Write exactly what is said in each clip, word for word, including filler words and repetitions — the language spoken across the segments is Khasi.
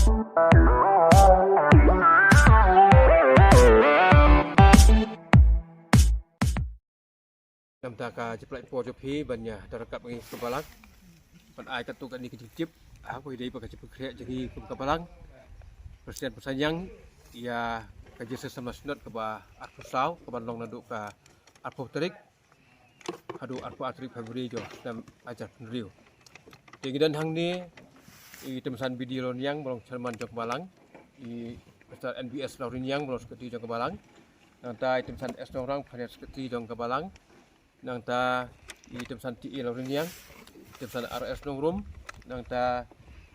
Namta ka jingpynlait por jong phi ban ïa da rakap ngi kum ka balang ban ai katto katne ka jingtip ha kaba ïadei bad ka jingpynkhreh jong ngi kum ka balang President Pynshai Niang ïa ka Jingïaseng Samla Synod kaba arphew saw kaban long naduh ka arphew tarik haduh arphew ar tarik February jong snem hajar phew hynriew. Te ngi don hangne i Tymsan B D Lawriniang ba long chairman jong ka balang, i Mister N B S Lawriniang ba long secretary jong ka balang, nangta i Tymsan S Nongrang finance secretary jong ka balang, nangta i Tymsan T A Lawriniang, Tymsan R S Nongrum, nangta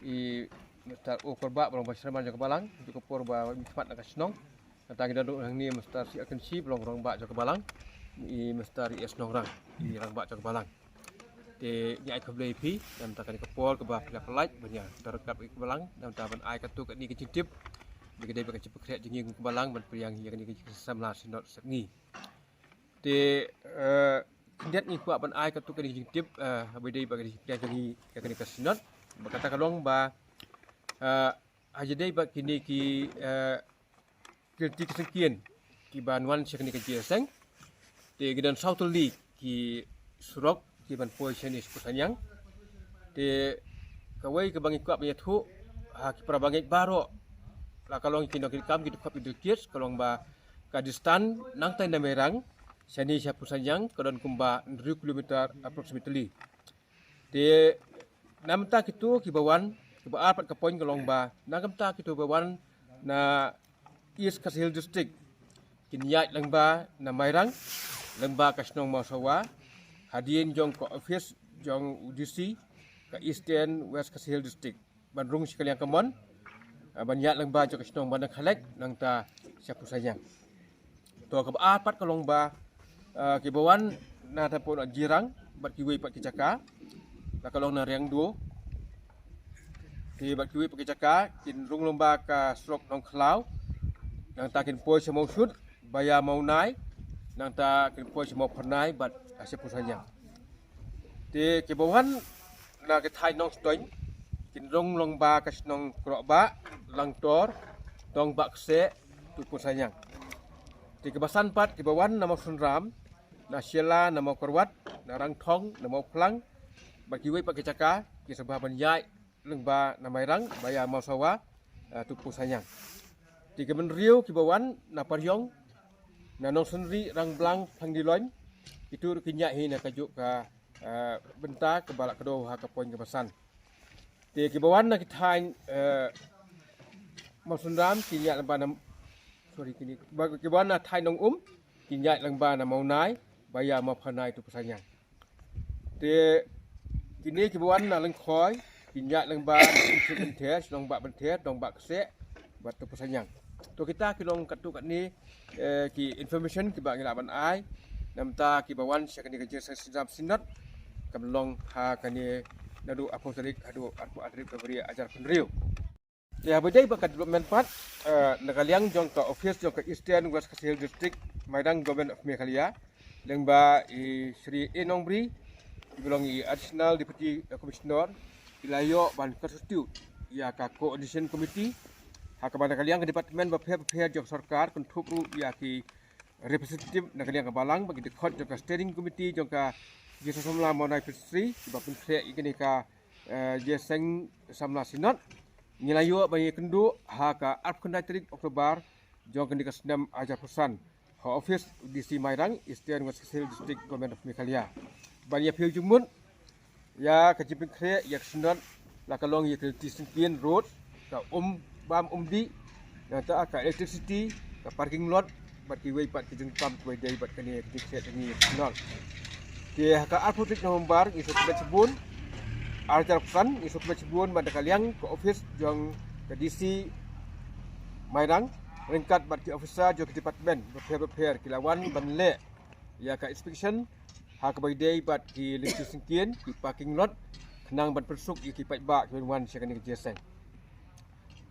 i Mister O Korbah ba long vice chairman jong ka balang, jong ka por ba mihkhmat na ka shnong. Nangta ngi don ruh hangne Mister C Akanshi ba long rangbah jong ka balang, i Mister E S Nongrang i rangbah jong ka balang. Te ngi ai khublei ïa phi namta kane ka por kaba phi la pynlait ban ïa da rakap ïa ka balang namta ban ai katto katne ka jingtip ba ka dei bad ka jingpynkhreh jong ngi kum ka balang ban pdiang ïa kane ka jingsamla synod sepngi. Te eh, khyndiat ngi kwah ban ai katto katne ka jingtip eh, ba dei bad ka jingpdiang jong ngi ïa kane ka synod. Ba kata ka long ba eh, ha ïadei bad kine ki eh, ki lynti ki syngkien kiba wan sha kane ka jingïaseng. Te ki don saw tylli ki surok kiban poi shane sha Phusanyiang. Te kawei kaba ngi kwah ban ïathuh ha ki para bangeit baroh, la ka long ki nongkitkam ki dkhot ki dkhot ka long ba ka distance nangtai na Mairang shane sha Phusanyiang ka don kumba hynriew kilometer approximately. Te na bynta kito kiba wan, kaba ar pat ka point ka long ba na ka bynta kito ba wan na East Khasi Hills District, kin ïaid lyngba na Mairang, lyngba ka shnong Mawsawa, hadien jong ka office jong u D C ka Eastern West Khasi Hills District ban rung sha ka liang ka mon ah, ban ïaid lyngba jong ka shnong Bandar Khlek nangta sha Phusanyiang. To kaba ar pat ka long ba ah, kiba wan na ta pon Jirang bad kiwei pat ki jaka, la ka long na Riangdo, ki bad kiwei pat ki jaka kin rung lyngba ka surok Nongkhlaw, nangta kin poi sha Mawshut via Mawnai, nangta kin poi sha Mawphyrnai bad sha Phusanyiang. Te kiba wan na ki thaiñ Nongstoiñ kin rung lyngba ka shnong Krohbah, Langtor, Dongbah Kseh, to Phusanyiang. Te kiba san pat kiba wan na Mawsynram, na Shella, na Mawkyrwat, na Rangthong, na Mawphlang bad kiwei pat ki jaka ki sngewbha ban ïaid lyngba na Mairang via Mawsawa ah, to Phusanyiang. Te kiba hynriew kiba wan na Pariong, na Nongsynrih, Rangblang, Phangdiloin, kito ruh kin ïaid hi na kajuh ka ah, bynta kaba la kdew ha ka point kaba san. Te kiba wan na ki thaiñ eh, Mawsynram kin ïaid lyngba na, sorry, kine, ba- kiba wan na thaiñ Nongum kin ïaid lyngba na Mawnai via Mawphyrnai to Phusanyiang. Te kine kiba wan na Lyngkhoi kin ïaid lyngba na Umsut Bynther, Shnong Bah Bynther, Dongbah Kseh bad to Phusanyiang. To kita ki long katto katne eh, ki information kiba ngi lah ban ai na bynta kiba wan sha kane ka jingïaseng synod kaban long ha kane naduh arphew tarik haduh arphew ar tarik February hajar phew hynriew. Te haba ïadei bad ka development pat eh, na ka liang jong ka office jong ka Eastern West Khasi Hills District, Mairang, Government of Meghalaya, lyngba i Shri A Nongbri, iba long i Additional Deputy Commissioner, i la ïoh ban constitute ïa ka Coordination Committee ha kaba na ka liang ka department bapher bapher jong sorkar kynthup ruh ïa ki representative na ka liang ka balang bad ki dkhot jong ka Steering Committee jong ka Jingïaseng Samla Mawnai Presbytery kiba pynkhreh ïa kane ka eh, Jingïaseng Samla Synod. Ngi la ïoh ban ïakynduh ha ka arphew khyndai tarik October jong kane ka snem hajar phew san ha office D C Mairang, Eastern West Khasi Hills District, Government of Meghalaya, ban ïaphew jingmut ïa ka jingpynkhreh ïa ka synod, la ka long ïa ka lynti syngkien, road, ka um bam um dih, nangta ka electricity, ka parking lot bad kiwei pat ki jingkam kiba ïadei bad kane ka jingkhreh jong ngi ïa ka synod. Te ha ka arphew tarik November ngi sngewbha shibun, ar hajar phew san, ngi sngewbha shibun ban da ka liang ka office jong ka D C Mairang ryngkat bad ki officer jong ki department bapher bapher ki la wan ban leh ïa ka inspection ha kaba ïadei bad ki lynti syngkien, ki parking lot, khnang ban pynsuk ïa ki paidbah kiban wan sha kane ka jingïaseng.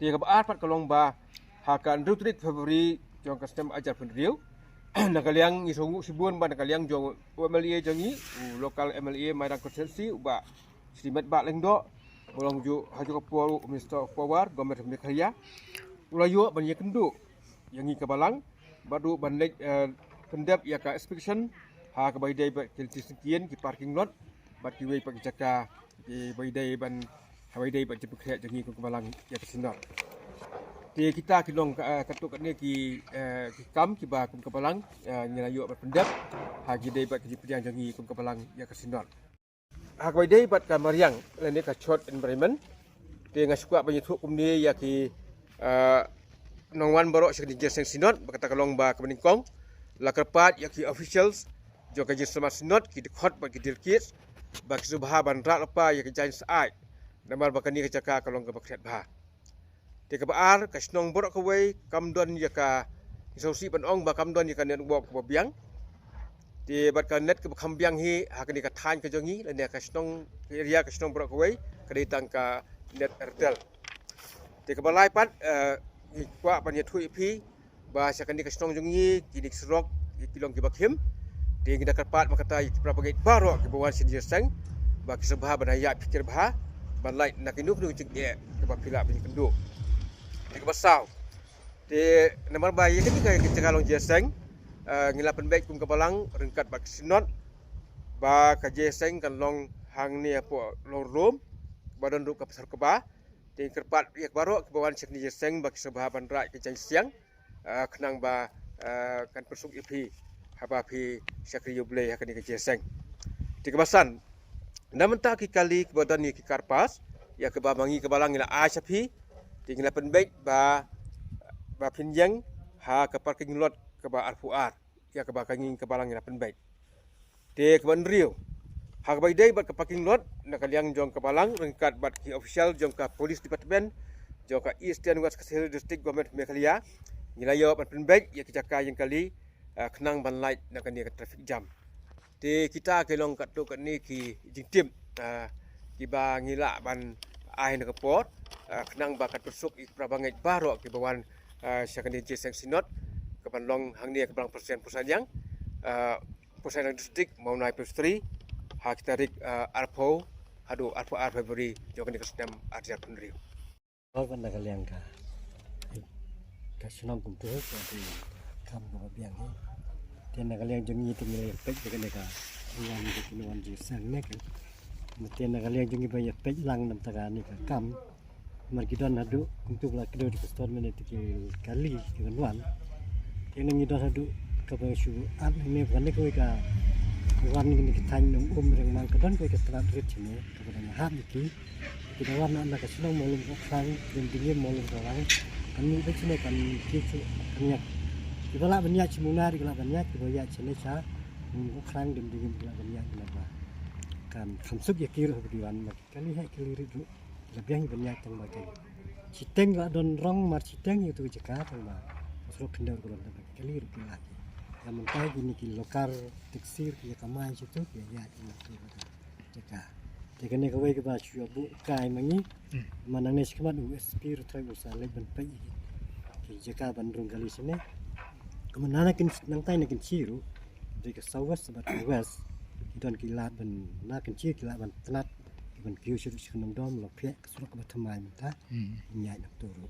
Te kaba ar pat ka long ba ha ka hynriew tarik February jong ka snem hajar phew hynriew, na ka liang ngi sngewbha shibun ba na ka liang jong u M L A jong ngi, u local M L A Mairang constituency, u Bah Shri Metbah Lyngdoh, Ba long ju ha ju ka por u Minister of Power, Government of Meghalaya, u la ïoh ban ïakynduh ïa ngi ka balang bad ruh ban leit, eh, pyndep ïa ka inspection ha kaba ïadei bad ki lynti syngkien, ki parking lot bad kiwei pat ki jaka kiba ïadei ban, ha ba ïadei bad jingpynkhreh jong ngi kum ka balang ïa ka Synod. Te kita ki long ka, eh, katto katne ki, eh, ki kam kiba kum ka balang, eh, ngi la ïoh ban pyndep ha ki dei bad ki jingpdiang jong ngi kum ka balang ïa ka Synod. Ha kaba ïadei bad ka mariang lane ka chot environment, te nga sngewkwah ban ïathuh kumne ïa ki, ah, nongwan baroh sha ka jingïaseng Synod, ba kata ka long ba kaba nyngkong la kyrpad ïa ki officials jong ka jingsymach Synod, ki dkhot bad ki delegates, ba ki sngewbha ban rah lypa ïa ka jaiñ syaid, namar ba kane ka jaka ka long kaba khriat bha. Te kaba ar, ka shnong baroh kawei kam don ïa ka, ngi sngewsih ban ong ba kam don ïa ka network kaba biang. Te bad ka net kaba kham biang hi ha kane ka thaiñ ka jong ngi, lane ka shnong, ka area, ka shnong baroh kawei ka dei tang ka net Airtel. Te kaba lai pat, eh, ngi kwah ban ïathuh ïa phi ba sha kane ka shnong jong ngi, kine ki surok ki long kiba khim. Te ngi da kyrpad ba kata ïa ki para bangeit baroh kiba wan sha ka jingïaseng ba ki sngewbha ban ïaid pyrkhat bha ban lait na kino kino ki jingeh kiba phi lah ban ïakynduh. Te kaba saw, te namar ba ïa kane ka jaka long jingïaseng, eh, ngi la pynbeit kum ka balang ryngkat bad ka Synod ba ka jingïaseng kan long hangne hapoh Longrum ba don ruh ka pasar kba. Te ngi kyrpad ïa ki baroh kiba wan sha kane ka jingïaseng ba ki sngewbha ban rah ïa ka jaiñ siang, ah, khnang ba, ah, kan pynsuk ïa phi haba phi shakri ïa U Blei ha kane ka jingïaseng. Te kaba san, na bynta ki kali kiba don ïa ki car pass, ïa kaba ma ngi ka balang ngi la ai sha phi, te ngi la pynbeit ba, ba phin ïeng ha ka parking lot kaba arphew ar, ïa kaba ka ngi ka balang ngi la pynbeit. Te kaba hynriew, ha kaba ïadei bad ka parking lot, na ka liang jong ka balang ryngkat bad ki official jong ka Police Department jong ka Eastern West Khasi Hills District, Government of Meghalaya, ngi la ïoh ban pynbeit ïa ki jaka ïeng kali, ah, khnang ban lait na kane ka traffic jam. Te kita ki long katto katne ki jingtip, ah, kiba ngi lah ban ai na ka por, ah, khnang ba kan pynsuk ïa ki para bangeit baroh kiba wan, ah, sha kane ka jingïaseng Synod kaban long hangne ha ka Balang Pyrshah Pyrshah Ïang, ah, Pyrshah Ïang District, Mawlai Presbytery, ha ki tarik, ah, arphew haduh arphew ar February jong kane ka snem ar hajar arphew hynriew. Ba na ka liang ka, ka shnong kumto ka dei kam kaba biang hi. Te na ka liang jong ngi te ngi la ïa peit ïa kane ka wan jong kine wan jingïaseng ne ka. Te na ka liang jong ngi ba ïa peit lang na bynta kane ka kam. Namar ki don haduh kumto ba la kdew da ka store mynne te ki kali ki ban wan. Te ngi don haduh kaba shu at ne ba kane kawei ka wan kine ki thaiñ Nongrum Rengmang ka don kawei ka tnat rit shane kaba dang hap ïa ki. Ki da wan na ka shnong Mawlum Kokhrang, Dymdingim, Mawlum Kokhrang. Kan mih beit shane kan kiew shuh kan ïaid. Kiba lah ban ïaid sha Mawlai ki lah ban ïaid, kiba ïaid shane sha Mawlum Kokhrang, Dymdingim ki lah ban ïaid, namar ba kan kham suk ïa ki ruh haba ki wan, namar ki kali heh kali rit ruh. Ki la biang ban ïaid tang ba ki shiteng la don rong mar shiteng ïa uto u jaka tang ba surok khyndew ruh ka don tang ba ki kali ruh ki la ki. Ïa mynta kine ki lokar taxi ruh ki ïa kamai sha uto ki ïaid ïa uto u jaka. Te kane kawei kaba shu ïa buh kai ma ngi. Hmm. Ma nangne shakhmat u S P ruh trai u sa leit ban peit ïa ki jaka ban rung kali shane. Kumne na kin nangtai na Kynshi ruh, dei ka South West bad ka West, ki don ki lad ban, na Kynshi ki lad ban tnat, ki ban kiew sha ruh sha Nongdom, Longphiah, ka surok kaba thymmai mynta. Hmm. Ngi ïaid na uto ruh.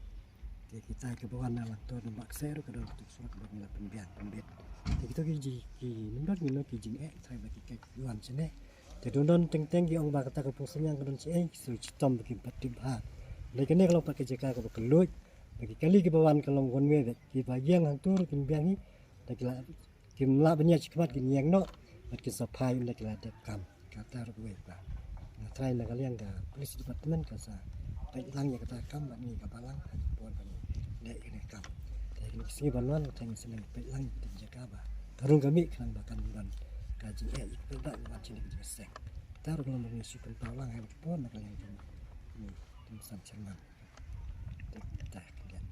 Te kita kiba wan na Langtor na Bakseh ruh ka don katu ka surok kaba ngi la pynbiang pynbit. Te kito ki ji, ki nym don ngi no ki jingeh, trai ba ki kait ki wan shane. Te don don teng teng ki ong ba kata ka pung synñiang ka don shaei, ki shu shitom ba kim pat tip bha. Hynrei kane ka long pat ka jaka kaba kylluid, ba ki kali kiba wan ka long one way beit, kiba ïeng hangto ruh kin biang hi, da ki la, kim lah ban ïaid shakhmat kin ïeng noh, bad kin sa phai ynda ki la dep kam. Kata ruh kawei pat. Nga trai na ka liang ka Police Department ka sa peit lang ïa kata ka kam bad ngi ka balang ha ka por ba ngi leh ïa kane ka kam. Te kine ki sngi ban wan nga trai ngi sa leit peit lang ïa kata ka jaka ba ka rung ka mih khnang ba kan ban ka jingeh ïa ki paidbah ba wan shane ka jingïaseng. Kata ruh ka long ba ngi shu pynpaw lang ha kata ka por na ka liang jong ngi. Te ngi san shan lang. Te kata ka liang.